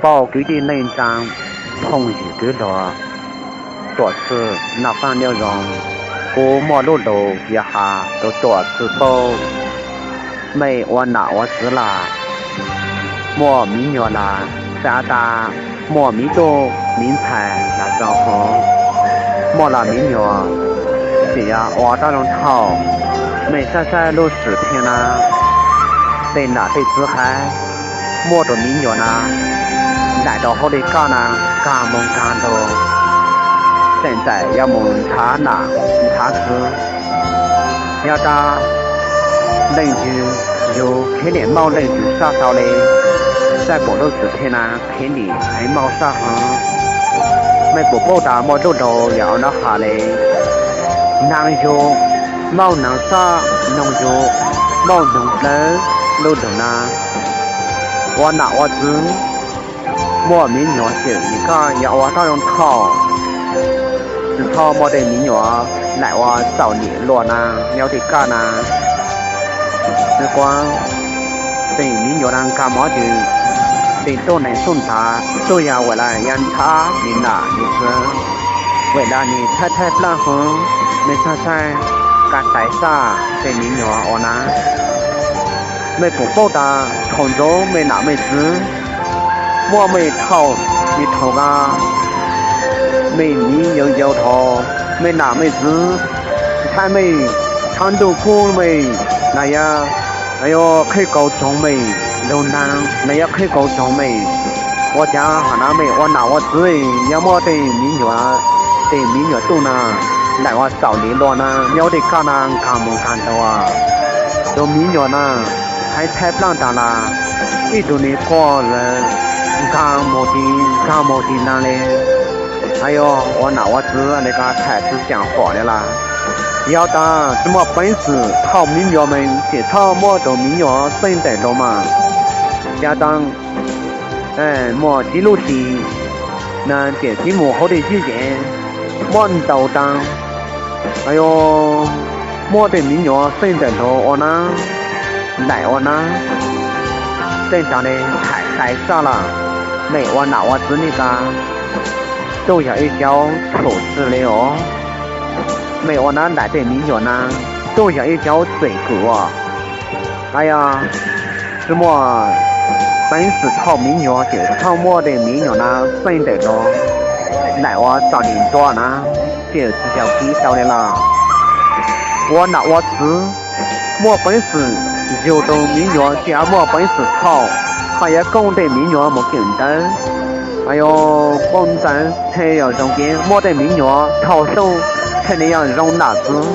Paub kwv tij neej tsaa, phooj ywg kwv luag, tuam txwg noj qaab nyob zoo, kuv muaj lub lug yuav has rua tuam txwg paub. Mej ua nam ua txwv lawm, muaj miv nyuas lawm, xaav tas muaj miv tub miv ntxhais lawm zoo hov, muaj lawm miv nyuas, tseem yuav ua rov zoo dhau. Mej saib saib lub xwm txheej na, tej nam tej txwv haiv muaj rua miv nyuas na, ntaim rua hauv dej kaj na, nkaag moog nkaag ntaug, tseem txais yuav moog ntshav nam ntshav txwv. Yog tas leej twg yug khev nim mauj leej twg sab tau le, saib puas lub xwm txheej na khev nim heev mauj sab hov. Mej puas paub tas muaj lub lug yog ua nov has le, naag yug mauj naag sab, noog yug mauj noog dlawv, lub lug na ua nam ua txwv, muaj miv nyuas tseem nim kaj yuav ua rov zoo dhau. Tsi txhob muaj tej miv nyuas laim ua txaus nim luas na, nyob tej kaj na. Nws kuas tej miv nyuas na nkaag mov ces tej tuab neeg xub ntav tsuas yog vim lawv yuav ntshav nwg nam nwg txwv, vim lawv nwg thaib thaib plaab hov. Mej txhaj txhaj kav tais saj tej miv nyuas ua na. Mej puas paub tas thaus ntxov mej nam mej txwv muaj mej thauj, mej thaus nqa mej miv yau yau dhau, mej nam mej txwv ntshai mej tshav ntuj kub mej, lawv yuav qhib kaus tsoog mej, lug naag lawv yuav qhib kaus tsoog mej. Ua caag hov na mej ua nam ua txwv yog muaj tej miv nyuas, tej miv nyuas tuaj na, laim ua txaus nim luas na, nyob tej kaj na nkaag moog nkaag ntaug. Tus miv nyuas na haiv thaib plaab taag lawm, ib tug nwg quaj lawm, nkaag moog tig nkaag moog tig naag le. Hais yog ua nam ua txwv le koj thaij tsi xyaam pom le lawm. Yog tas tsi muaj peev xwm thauj miv nyuas mej ces txhob muab tus miv nyuas xeeb ntawm luas mas. Cav taag muaj tib lub hlis na ces tib mus hauv tej zib yees, muab ntaus taag, muab tej miv nyuas xeeb ntawm luas ua na, laim ua na. Tej taag le thaij tais saj lawm, mej ua nam ua txwv le koj tub yog ib cauv txhum txwv le os. Mej ua na laim tej miv nyuas na tub yog ib cauv txwm kws as. Hais yog tsi muaj peev xwm thauj miv nyuas ces txhob muab tej miv nyuas na xeeb ntawm luas, laim ua txaus nim ntua na, ces tsi yog kev tau le lawm. Ua nam ua txwv muaj peev xwm yug tus miv nyuas ces muaj peev xwm thauj, hos yuav koob tej miv nyuas mus kawm ntawv. Hais yog koob ntawv tshe yog zoo kev, muaj tej miv nyuas thauj xyoob tshe nwg yog zoo nam txwv.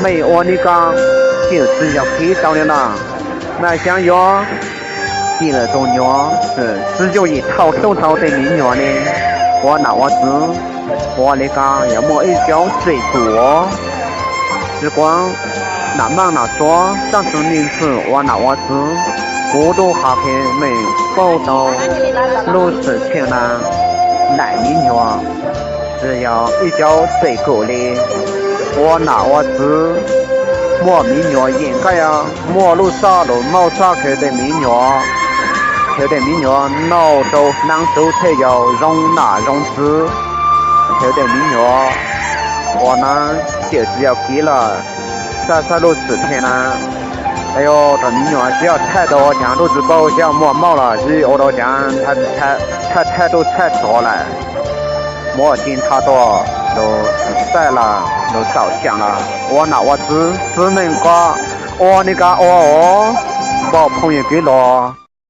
Mej ua le koj ces tsi yog kev tau le lawm. Mej xyaav yuav kis lawm tus nyuas, tsi yooj yim thauj xyoob tau tej miv nyuas ne. Ua nam ua txwv ua le koj yog muaj ib cauv txwm kws as. Tsi kuas nam maj nam suav, txaj txug neej txwm ua nam ua txwv, kuv tub has qhia mej paub tau lub xwm txheej na, laim miv nyuas tsi yog ib cauv txwm kws le. Ua nam ua txwv muaj miv nyuas yeej kab muaj lub sab lug maub sab khwv tej miv nyuas, khwv tej miv nyuas noj rau hnav txug tej yog zoo nam zoo txwv, khwv tej miv nyuas ua na, ces tsi yog kev lawm. Xab xab lub xwm txheej na, yog tus miv nyuas tsi yog thaij tau caag lub tsi paub, tsi yog muaj maub los tsi ua rau caag thaij thaij tub thaij txog lawm. Muab ci ntho tuaj lug txaij lawm lug xaum xyaam lawm, ua nam ua txwv, txwv neej koj ua le koj ua os, npawg phooj ywg kwv luag.